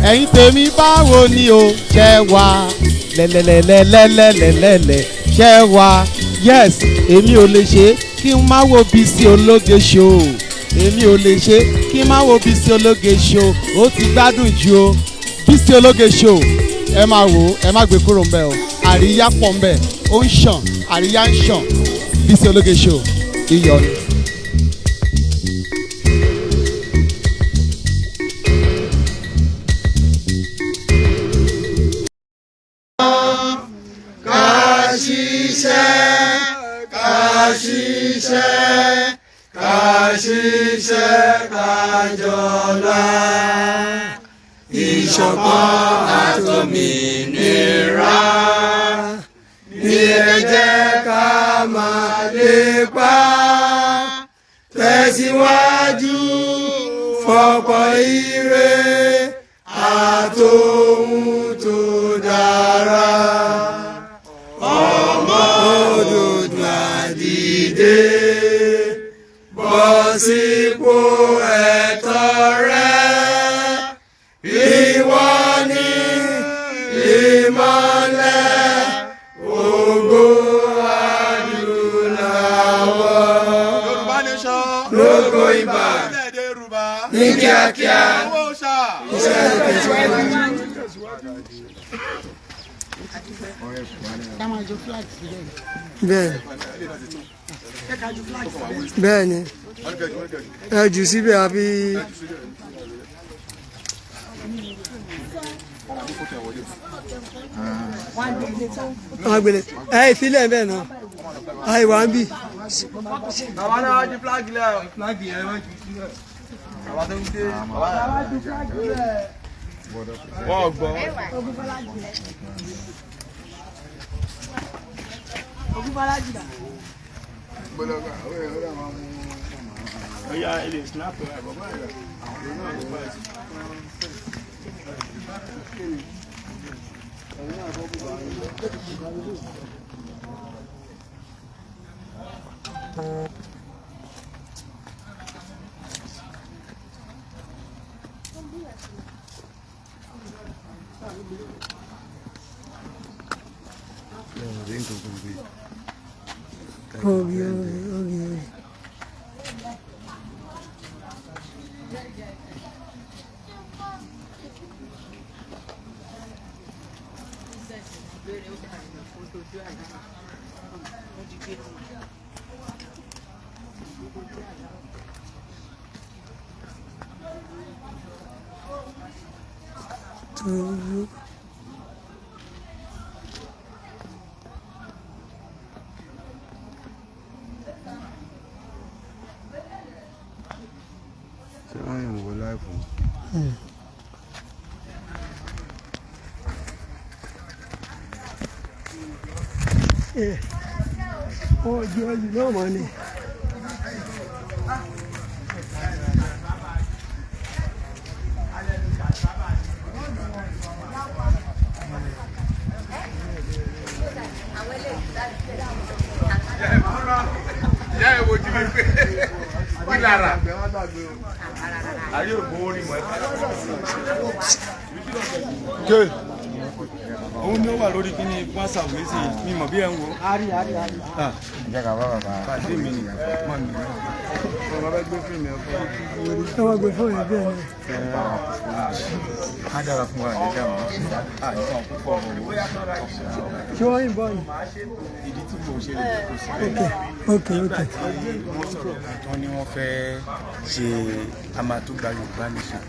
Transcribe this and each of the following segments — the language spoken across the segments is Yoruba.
Ẹ̀yin tèmi, báwo ni o ṣe wà? Lẹ́lẹ́lẹ́lẹ́lẹ́lẹ́lẹ́ ṣe wà? Yes, èmi ò lè ṣe kí n má wo Bísí Ológe Show. Èmi ò lè ṣe kí n má wo Bísí Ológe Show. Ó ti gbádùn ju o. Bísí Ológe Show, ẹ máa wò ó, ẹ má gbé kúrò ńbẹ̀ o. Àríyá pọ̀ ńbẹ̀, ó ń ṣàn, àríyá ń ṣàn. Bísí Ológe Show, iyọ̀ ni. Ká ṣiṣẹ́, ká ṣiṣẹ́, ká ṣiṣẹ́, ká jọlá. Ìṣọ̀kan àtòmìnira ní ẹ jẹ́ ká máa lépa, tẹ̀síwájú fọ́pọ̀ ire àtòhun tó dára. Ọmọ Odùduwà, dìde, bọ́ sípò ẹ̀tọ́ rẹ. Ìwọ ni ìmọ́lẹ̀ ògo adúláwọ̀. Yorùbá nation. Lógo ibà. Orílẹ̀-èdè Yorùbá. Ní kíákíá. Owó ṣá. Iṣẹ́ tẹ̀síwájú. Bẹ́ẹ̀ni, bẹ́ẹ̀ni, ẹ jù síbẹ̀ àbí? Wọ́n gbélé ẹ ìfilẹ̀ bẹ́ẹ̀ náà àìwá ń bì. Bàbá náà ju flag lẹ̀. Flag yẹn wọ́n ju sílẹ̀. Bàbá tó ń dé. Wọ́n gbọ́. Oya, ilé snap ẹ̀ bàbá rẹ̀. Ogi ogi ogi ogi. Tudo. Ṣé wọ́n yìí wò láìpẹ́? Ọjọ́ yìí náà mọ̀ ni. Ìyá ẹ̀ wojú mi pé kí lára. Ayé ògbó orin mọ̀ ẹ́. Òun ni ó wà lórí kíní WhatsApp mi sí mi mọ̀ bí ẹ̀ ń wo. Pàdé mi ni mọ̀ mi. Ẹ wá gbé fóònù bẹ́ẹ̀ ni. Á dára fún wa nígbà wọn. Àìsàn púpọ̀ owó. Ṣé wọ́n yìnbọn ni? Ìdí tí mo ṣe lè kó síbẹ̀. Ok. Wọ́n sọ̀rọ̀ kan tán ni wọ́n fẹ́ ṣe a máa tó gba Yorùbá nation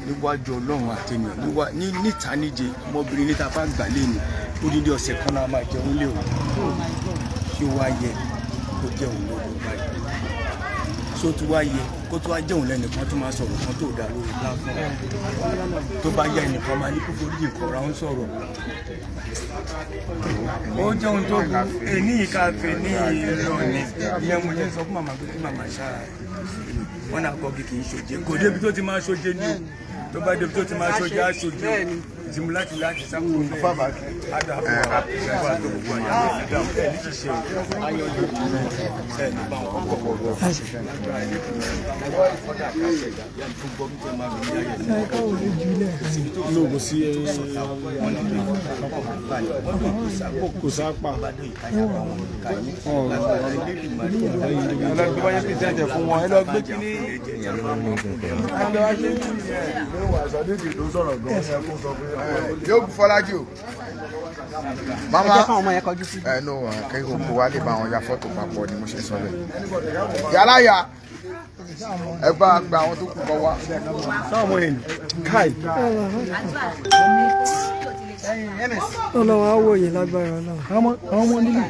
níwájú Ọlọ́run àtẹnìyàn ní níta níje ọmọbìnrin níta bá gbà lé ní odidi ọ̀sẹ̀ kan náà máa jẹun lé o. Ṣé wàá yẹ kó jẹun lọ́dọ̀ báyìí? Ṣó tún wá yẹ kó tún wá jẹun lẹ́nìkan tó máa sọ̀rọ̀ kan tó dá lórí platform, tó bá yẹ ẹnìkan máa ní kó foríjì kọ̀ọ̀rọ̀ ń sọ̀rọ̀? Ó jẹun tó bu èní ìkàfẹ́ ní ìlọ ni. Ìyẹn mo ṣe ń sọ fún màmá pé kí màmá ṣáà wọn náà kọ́ kí kì í ṣoje. Kò débi tó ti máa ṣoje ni o. Tó bá débi tó ti máa ṣoje, á ṣoje o. Tí mo láti láti sáfù bẹ́ẹ̀ ada fún wa fún wa tó gbogbo àyà mi dá ẹ ní ṣiṣẹ́ o ayọ̀dún ẹ ní bá wọn kọ̀ No, kò sí kò sápà. Ẹ lọ gbé wáyé pírísẹ́ǹtì fún wọn, ẹ lọ gbé kíní. Yóò bu Fọlájú o. Mama Ẹ jẹ́ káwọn ọmọ yẹn kọjú sí. Ẹ nù kẹ́kọ̀ọ́ kó wá lè bá wọn ya fọ́tò papọ̀ ni mo ṣe sọ bẹ́ẹ̀. Yàrá ya ẹ bá gba àwọn tó kù kọ wá. Sáwọn ọmọ yẹn káì. Ọlọ́run á wò yín lágbára Ọlọ́run. Àwọn ọmọ nílùú.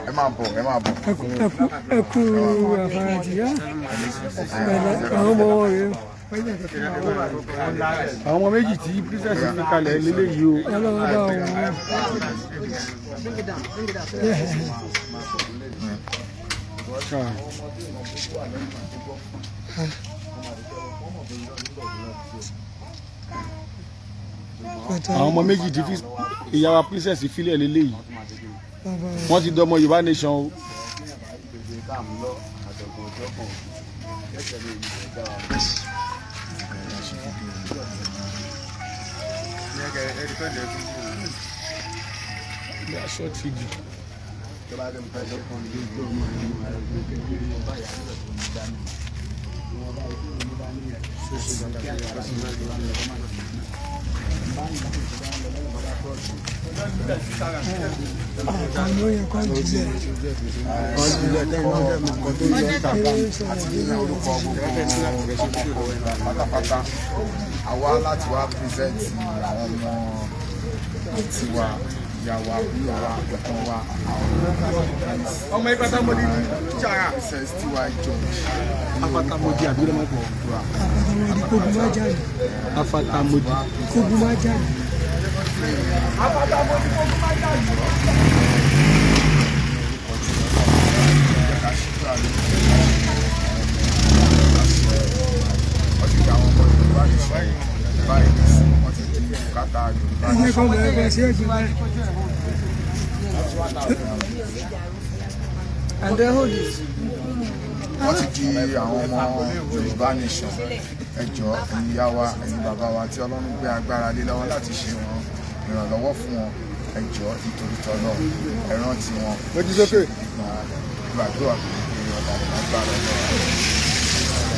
Ẹ máa bọ̀, ẹ máa bọ̀. Ẹ kú àfarajì yá. Pẹ̀lẹ́ àwọn ọmọ wọn rèé. Àwọn ọmọ méjì tí princess fi kalẹ̀ lélẹ́yìí o. Ọlọ́run bá wọn wò. Káì. Àwọn ọmọ méjì tí ìyá wa princess filẹ̀ lélẹ́yìí. Wọ́n ti dọmọ Yorùbá nation o. Ilé aṣọ ti jù. Àwọn yẹn kọ́ jùlẹ̀. Àti ní orúkọ gbogbo ọmọ pátápátá, àwa láti wá pírẹsẹ̀ntì àwọn ọmọ tiwa, ìyá wa, àbúrò wa, ẹ̀gbọ́n wa. Ọmọ Ipatamodi ṣara. Princess Tiwa George. Afatamodi àbí ló máa pọ̀. Àfàtàmọ́dì kógun má jáde. Afatamodi. Kógun má jáde. Wọ́n ti gba àwọn ọmọ Yorùbá nation báyìí nísìnyí, wọ́n ti di bùkátà Yorùbá Ẹ jẹ́ nation. kọ́ ọmọ ẹgbẹ́ sí ẹ̀gbẹ́ báyìí. And then hold it. Wọ́n ti di àwọn ọmọ Yorùbá nation. Ẹ jọ̀ọ́, ẹ̀yin ìyá wa, ẹ̀yin bàbá wa tí Ọlọ́run gbé agbára lé lọ́wọ́ láti ṣe wọn ìrànlọ́wọ́ fún wọn, ẹ jọ̀ọ́, nítorí tọ́lọ́, ẹ rántí wọn. Lójú sókè. Gbàdúrà pé ọ̀dà agbára Ọlọ́run.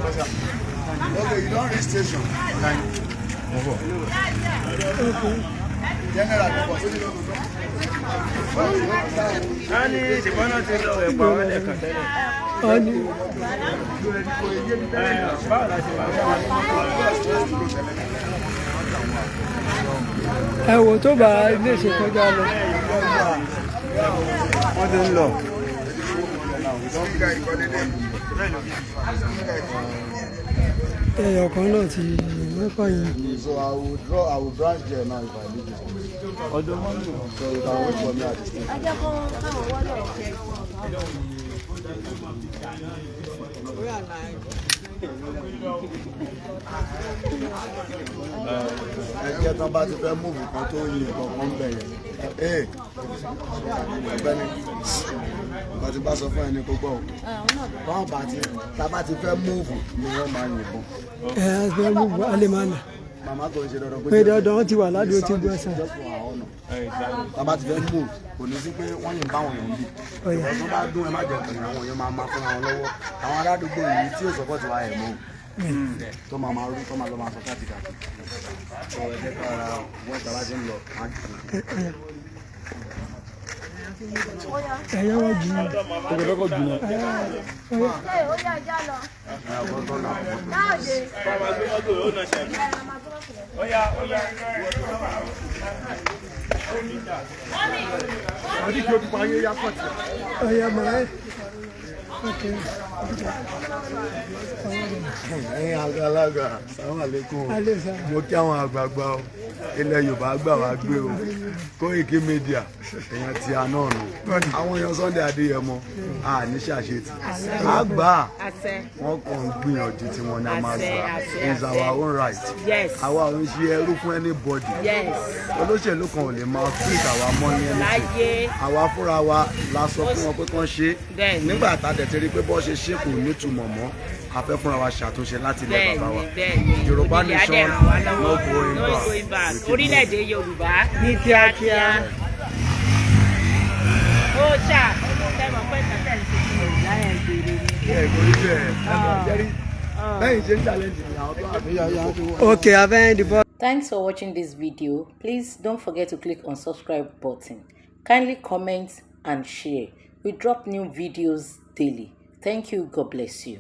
Okay, you don reach station. General, Wọ́n ní ṣùgbọ́n náà ti lọ ẹ̀pà wọn lẹ́ẹ̀kan tẹ́lẹ̀. Wọ́n ní Báwo la ṣe wà? Ẹ wò tó bá ilé ṣe kọjá lọ. Wọ́n ti ń lọ. Ẹyọ kan náà ti mẹ́fà yẹn. So I will draw, I will branch there now if I leave this place. So you can wait for me at the station. Ẹ jẹ́ tán bá ti fẹ́ múùfù kan tó yin nǹkan kan bẹ̀ yẹn. Ee, ọ̀gbẹ́ni, bá ti bá sọ fún ẹni kó gbọ́ o. Báwọn bá ti tá bá ti fẹ́ múùfù ni wọ́n máa yìnbọn. Ẹ ẹ fẹ́ mú alẹ́ máa nà. Màmá kò ń ṣe dandan Pé dandan wọ́n ti wà ládùúgbò tí gbọ́ sàn. Just for our honour. Tá bá ti fẹ́ move, kò ní sí pé wọ́n yìí ń bá àwọn èèyàn bí. Ọ̀yà. Ìwọ̀n tó bá dún, ẹ má jẹ kàn, àwọn èèyàn máa máa fúnra wọn lọ́wọ́. Àwọn aládùúgbò yìí tí ò support wa ẹ̀ mọ́ tó máa máa rú tó máa lọ máa sọ káàkiri káàkiri. Sọ ẹ jẹ́ ká ra wọ́n ìta bá ti ń lọ máa jù. Ẹ̀yà wọ́n jù ú. Ọkọ̀ fẹ́ kọ̀ jù náà. Ẹ ọ̀gọ́gọ́ náà. Ọ̀yà màá ẹ̀. Okay. Ẹ̀yin àgbàlagbà, sàwọn àlékún o. Alẹ́ sà. Mo kí àwọn àgbààgbà o. Ilẹ̀ Yorùbá gbà wá gbé o. Koiki Media, èèyàn ti àná nù. Àwọn èèyàn Sunday Adéyẹmọ, a ní ṣàṣetì. Àgbà wọn kàn ń gbìyànjú tí wọn ní a máa gbà. It's our own right. Àwa ò ń ṣe ẹrú fún anybody. Olóṣèlú kan ò lè máa fit àwa mọ́ ní anything. Àwa fúnra wa la sọ fún wọn pé kán ṣe é. Nígbà tá a dẹ̀ ti rí i pé bọ́ ṣe ṣe kò nítumọ̀ mọ́, a fẹ́ fúnra wa ṣàtúnṣe láti ilẹ̀ bàbá wa. Yorùbá nation, no going No going back. back. We keep Orílẹ̀-èdè Yorùbá ní kíákíá. Ó ṣá tẹ́mọ̀ pé tẹ́tẹ́ ń ṣe fún Yorùbá ẹ̀ ń béèrè ni. Yeah, kò rí bẹ́ẹ̀. Jerry, bẹ́ẹ̀ ṣe ń challenge mi, àwọn tó wà ní ìyá. Okay, abẹ́ the ball. Thanks for watching this video. Please don't forget to click on subscribe button. Kindly comment and share. We drop new videos daily. Thank you. God bless you.